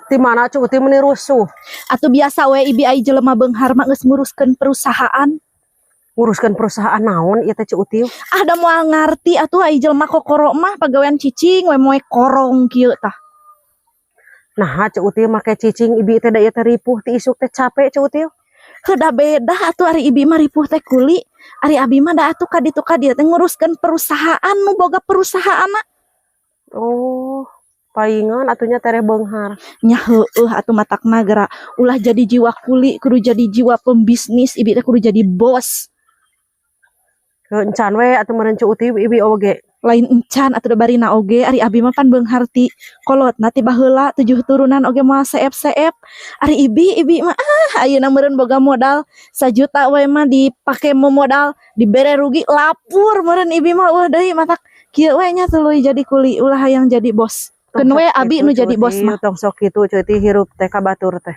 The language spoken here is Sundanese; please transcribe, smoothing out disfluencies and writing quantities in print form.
Di mana Ceu Uti meni rusuh? Atuh biasa we ibi, ai jelema beunghar mah geus nguruskeun perusahaan. Nguruskeun perusahaan naon ieu teh, Ceu Uti? Ah, da moal ngarti atuh, ai jelema kokoro mah pagawean cicing we, moe korong kieu tah. Nah, Ceu Uti make cicing, ibi teh da ieu teh ripuh ti isuk teh, capek, Ceu Uti. Heuh, da beda atuh, ari ibi mah ripuh teh kuli. Ari abi mah da atuh ka ditu ka dieu teh nguruskeun perusahaan nu boga perusahaanna. Oh, paingan atuh nya tereh beunghar. Nya heueuh atuh, matakna geura ulah jadi jiwa kuli, kudu jadi jiwa pembisnis, ibi teh kudu jadi bos. Heuh, encan we atuh meureun Ceu Uti, ibi oge. Lain encan atuh, da barina oge ari abi mah pan beunghar ti kolotna, ti baheula tujuh turunan oge moal seep-seep. Ari ibi, ibi mah ah ayeuna meureun boga modal sajuta we mah dipake modal, dibere rugi lapur meureun ibi mah, euweuh deui. Matak kieu we nya, tuluy jadi kuli, ulah hayang jadi bos. Tong Keun we sok abi kitu, nu jadi Ceu bos Uti, mah. tong sok kitu, Ceu Uti, hirup teh ka batur teh.